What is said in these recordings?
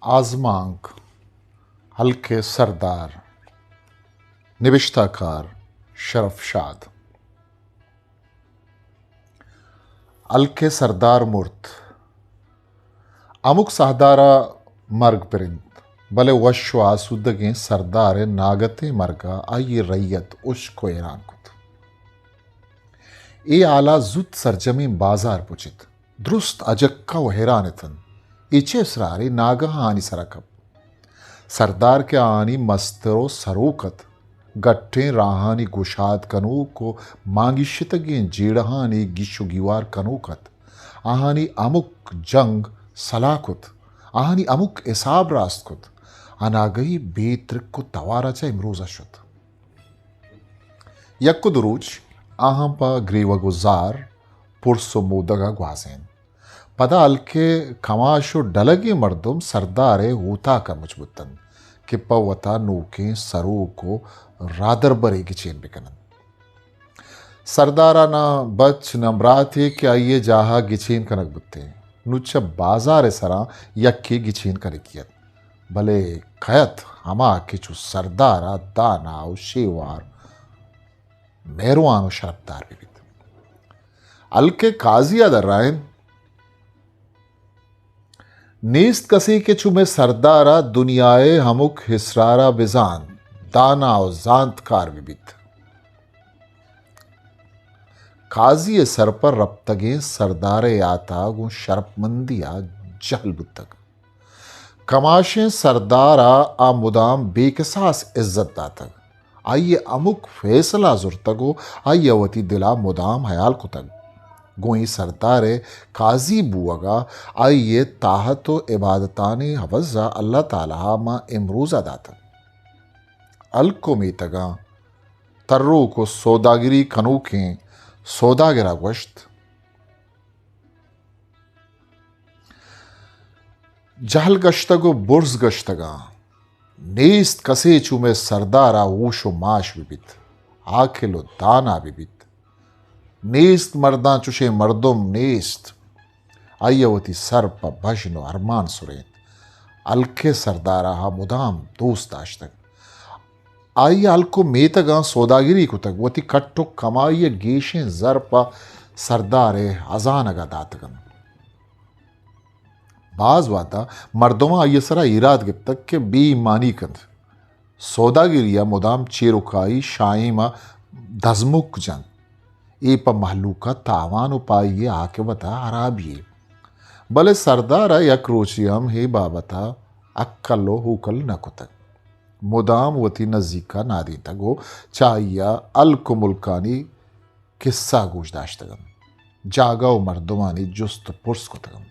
آزمانک، ہلک ءِ سردار۔ نبشتہ کار، شرف شاد۔ ہلک ءِ سردار مرت۔ ہمک ساہدار ءَ مرگ پرینت، بلے وش ءُ آسودگیں سردار ءِ ناگتیں مرگ ءَ آئی ءِ رعیت ہشک ءُ ہیران کت۔ اے ہال ءَ زوت سرجمیں بازار پچ ات۔ درست اجکہ ءُ ہیران اتنت۔ اے چے اسرارے؟ ناگہاں آہانی سرا کپت۔ سردار کہ آہانی مستر ءُ سروک ات، گٹیں راہانی گشاد کنوک ءُ مانگیشتگیں جیڑہانی گیش ءُ گیوار کنوک ات، آہانی ہمک جنگ سلاہ کت، آہانی ہمک حساب راست کت، اناگہی بے ترک ءُ توار ءَ چہ امروز ءَ شت۔ یک ءُ دو روچ آہاں پہ گریوگ ءُ زار، پرس ءُ مودگ ءَ گوازینت۔ پدا ہلک ءِ کماش ءُ ڈلگیں مردم سردار ءِ اوتاک ءَ مچ بوتنت کہ پہ وتا نوکیں سروک ءُ رادربرے گچین بکننت۔ سردار ءَ نہ بچ نہ براتے کہ آئی ءِ جاہ ءَ گچین کنگ بوتیں۔ نوں چہ بازار ءِ سرا یکے گچین کنگی ات، بلے کئے ات؟ ہما کہ چو سردار ءَ دانا ءُ شیوار، مہروان ءُ شرپدار بہ بیت۔ ہلک ءِ قاضی ءَ درائینت، نیست کسے کہ چو مئے سردار ءَ دنیا ءِ ہمک اسرار ءَ بزانت، دانا ءُ زانتکار بہ بیت۔ قاضی ءِ سر پہ رپتگیں سردار ءِ یات ءَ گوں شرپمندی ءَ جہل بوتگ۔ کماشیں سردار ءَ آ مدام بے کساس عزت داتگ۔ آئی ءِ ہمک فیصلہ زرتگ ءُ آئی ءَ وتی دل ءَ مدام ہیال کتگ۔ گوں اے سردار ءِ قاضی بوہگ ءَ آئی ءِ طاعت ءُ عبادتانی عوض ءَ اللہ تعالی ءَ ماں امروز ءَ داتگ۔ ہلک ءُ میتگاں تروک ءُ سوداگری کنوکیں سوداگر ءَ گوشت، جہل گشتگ ءُ برز گشتگاں، نیست کسے چو مئے سردار ءَ ہوش ءُ ماش بہ بیت، عاقل ءُ دانا بہ بیت۔ نیست مرداں چشیں مردم نیست۔ آئی ءَ وتی سر پہ بژن ءُ ارمان سرینت۔ ہلک ءِ سردار ءَ مدام دوست داشتگ۔ آئی ءَ ہلک ءُ میتگاں سوداگری کتگ، وتی کٹ ءُ کمائی ءِ گیشیں زر پہ سردار ءِ ہزانگ ءَ داتگ انت۔ باز وہداں مردماں آئی ءِ سرا ایراد گپتگ کہ بے ایمانی کنت۔ سوداگری ءَ مدام چیروکائی شاہیم ءَ دزمک جنت۔ اے پہ مہلوک ءَ تاوان ءُ پہ آئی ءِ عاقبت ءَ ہرابی یے۔ بلے سردار ءَ یک روچے ہم اے بابت ءَ ہکل ءُ ہوکل نہ کتگ۔ مدام وتی نزیک ءَ نادینتگ ءُ چہ آئی ءَ ہلک ءُ ملکانی کسہ گوش داشتگ انت، جاگہ ءُ مردمانی جست ءُ پرس کتگ انت۔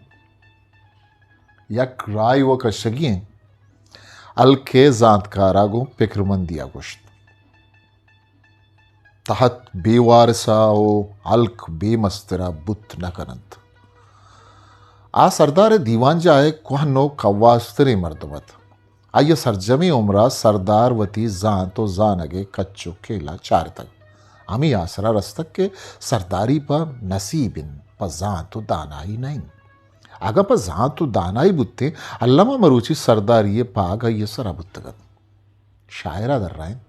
یک راہی ءُ کشگی انت۔ ہلک ءِ زانتکار ءَ گوں پکرمندی ءَ گوشت، تحت بے وارث ءَ ءُ ہلک بے مستر ءَ بوت نہ کن انت۔ آ سردار ءِ دیوانجاہ ءِ کوہن ءُ کواس‌تریں مردم ات۔ آئی ءَ سرجمیں عمر ءَ سردار وتی زانت ءُ زانگ ءِ کچ ءُ کیل ءَ چارتگ۔ ہمے آسرا رستگ کہ سرداری پہ نصیب انت، پہ زانت ءُ دانائی نہ انت۔ اگاں پہ زانت ءُ دانائی بوتیں، الما مروچی سرداری ءِ پاگ آئی ءِ سرا بوتگ ات۔ شاعر ءَ درائینت،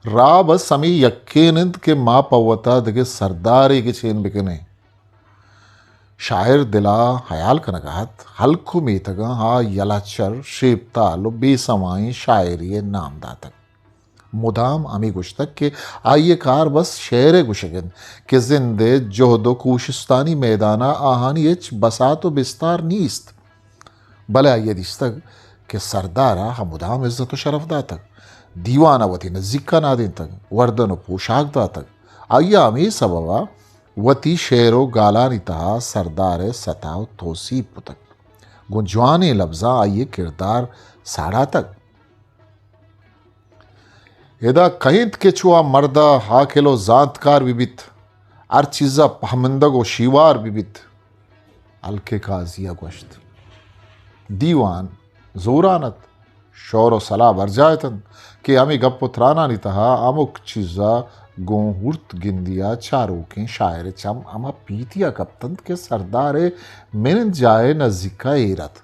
راہ بس ہمے یکین انت کہ ما پہ وتا دگہ سردارے گچین بکنیں۔ شاعر دل ءَ ہیال کنگ ءَ ات، ہلک ءُ میتگاں آ یلہ چر، شیپتال ءُ بے سمائیں شاعرے ءِ نام داتگ۔ مدام ہمے گوشتگ کہ آئی ءِ کار بس شعر ءِ گوشگ انت کہ زند ءِ جہد ءُ کوشستانی میدان ءَ آہانی ہچ بسات ءُ بستار نیست۔ بلے آئی ءَ دیستگ کہ سردار ءَ مدام عزت ءُ شرف داتگ، دیوان ءَ وتی نزیک ءَ نادینتگ، وردن ءُ پوشاک داتگ۔ آئی ءَ ہمے سبب ءَ وتی شعر ءُ گالانی تہا سردار ءِ ستا ءُ توسیپ کتگ، گوں جوانیں لبزاں آئی ءِ کردار ساڑاتگ۔ ادا کئے انت کہ چو آ مرد ءَ عاقل ءُ زانتکار بہ بیت، ہر چیز ءَ پہمندگ ءُ شیوار بہ بیت؟ ہلک ءِ قاضی ءَ گوشت، دیوان زوران ات، شور ءُ سلاہ برجاہ اتنت کہ ہمے گپ ءُ ترانانی تہا ہمک چیز ءَ گوں ہورت گندی ءَ چاروکیں شاعر ءِ چم ہما پیتی ءَ کپتنت کہ سردار ءِ منند جاہ ءِ نزیک ءَ ایر ات۔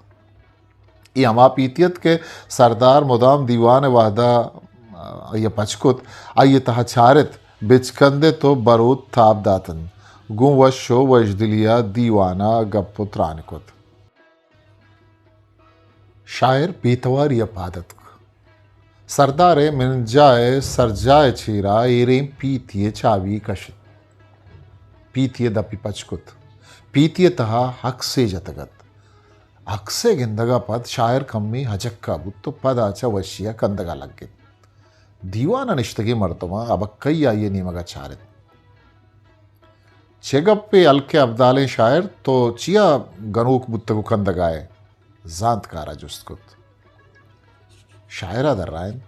اے ہما پیتی ات کہ سردار مدام دیوان ءِ وہدا آئی ءَ پچ کت، آئی ءِ تہا چارت، بچکندت ءُ بروت تاب داتنت۔ گوں وش ءُ وشدلی ءَ دیوان ءَ گپ ءُ تران کت۔ شاعر بے تواری ءَ پاد اتک۔ سردار ءِ منجا ءِ سرجاہ ءِ چیرا ایریں پیتی ءِ چابی کشت۔ پیتی ءِ دپی پچ کت۔ پیتی ءِ تہا عکسے جتگ ات۔ عکس ءِ گندگ ءَ پد شاعر کمے ہجکہ بوت ءُ پدا چہ وشی ءَ کندگ ءَ لگت۔ دیوان ءَ نشتگیں مردماں ابکہی آئی ءِ نیمگ ءَ چارت۔ چے گپے ہلک ءِ ابدالیں شاعر، تو چیا گنوک بوتگ ءُ کندگ ءَ ئے؟ زانتکار ءَ جست کت۔ شاعر ءَ درائینت،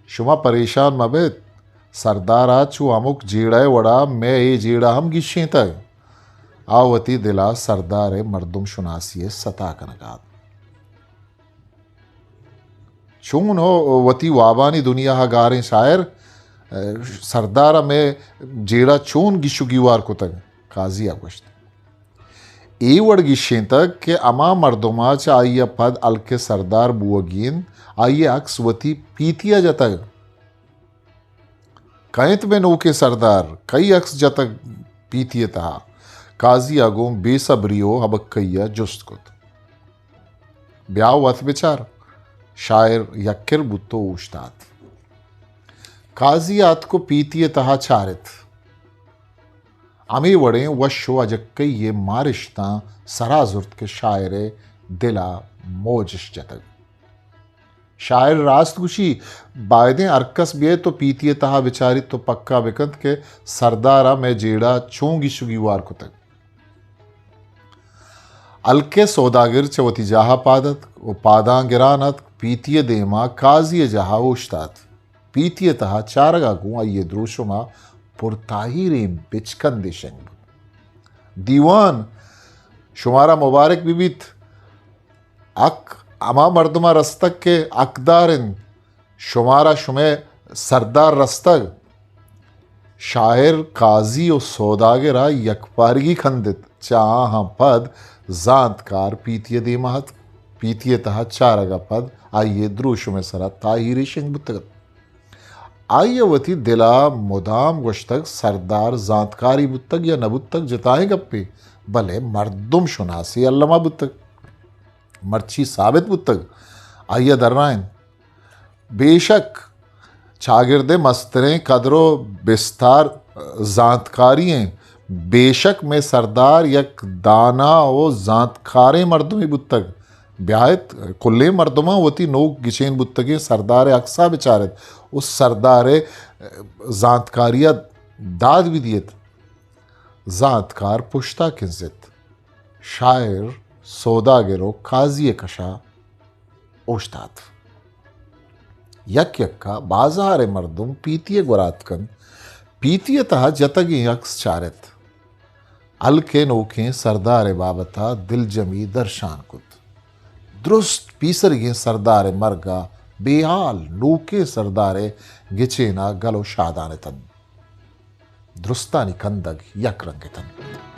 شما پریشان مہ بیت، سردار ءَ چو ہمک جیڑہ ءِ وڑا مئے اے جیڑہ ہم گیشینتگ۔ آ وتی دل ءَ سردار ءِ مردم شناسی ءِ ستا کنگ ءَ ات۔ چون ہو وتی وابانی دنیا ءَ گاریں شاعر، سردار ءَ مئے جیڑہ چون گیش ءُ گیوار کتگ؟ قاضی ءَ گوشت، اے وڑ گیشینتگ کہ ہما مردم ءَ چہ آئی ءَ پد ہلک ءِ سردار بوگی انت، آئی ءِ عکس وتی پیتی ءَ جتگ۔ کئے انت مئے نوکیں سردار؟ کئی عکس جتگ پیتی ءِ تہا؟ قاضی ءَ گوں بے صبری ءُ ہبکہی ءَ جست کت۔ بیا وت بچار۔ شاعر یک کر بوت ءُ اوشتات۔ قاضی ءَ اتک ءُ پیتی ءِ تہا چارت۔ ہمے وڑیں وش ءُ ہجکہی ءِ مارشتاں سرا زرت کہ شاعر ءِ دل ءَ موج اش جتگ۔ شاعر راست گوشی، بائدیں ہرکس بیت ءُ پیتی ءِ تہا بچاریت ءُ پکا بکنت کہ سردار ءَ مئے جیڑہ چون گیش ءُ گیوار کتگ۔ ہلک ءِ سوداگر چہ وتی جاہ ءَ پاد اتک ءُ پاداں گران اتک، پیتی ءِ دیم ءَ قاضی ءِ جاہ ءَ اوشتات۔ پیتی ءِ تہا چارگ ءَ گوں آئی ءِ دروشم ءَ پرتاہیریں بچکندے شنگ بوت۔ دیوان، شمارا مبارک بہ بیت۔ حق ہما مردم ءَ رستگ کہ حقدار انت۔ شمارا شمئے سردار رستگ۔ شاعر، قاضی ءُ سوداگر ءَ یکپارگی کندت۔ چہ آہاں پد زانتکار پیتی ءِ دیم ءَ اتک۔ پیتی ءِ تہا چارگ ءَ پد آئی ءِ دروشم ءِ سرا تاہیرے شنگ بوتگ ات۔ آئی ءَ وتی دل ءَ مدام گوشتگ، سردار زانتکاری بوتگ یا نہ بوتگ، جتائیں گپے، بلے مردم شناسے الما بوتگ۔ مرچی ثابت بوتگ۔ آئی ءَ درائینت، بے شک، چاگرد ءِ مستریں قدر ءُ بستار زانتکاری ایں۔ بے شک مئے سردار یک دانا ءُ زانتکاریں مردمے بوتگ۔ بیایت، کلیں مردماں وتی نوک گچین بوتگیں سردار ءِ عکس ءَ بچارت ءُ سردار ءِ زانتکاری ءَ داد بدیت۔ زانتکار پشت ءَ کنزت۔ شاعر، سوداگر ءُ قاضی ءِ کش ءَ اوشتات۔ یک یک ءَ بازار ءِ مردم پیتی ءِ گور ءَ اتک انت، پیتی ءِ تہا جتگیں عکس چارت۔ ہلک ءِ نوکیں سردار ءِ بابت ءَ دلجمی درشان کت۔ درست پیسریگیں سردار ءِ مرگ ءَ بے ہال نوکیں سردار ءِ گچین ءَ گل ءُ شادان اتنت۔ درستانی کندگ یک رنگ اتنت۔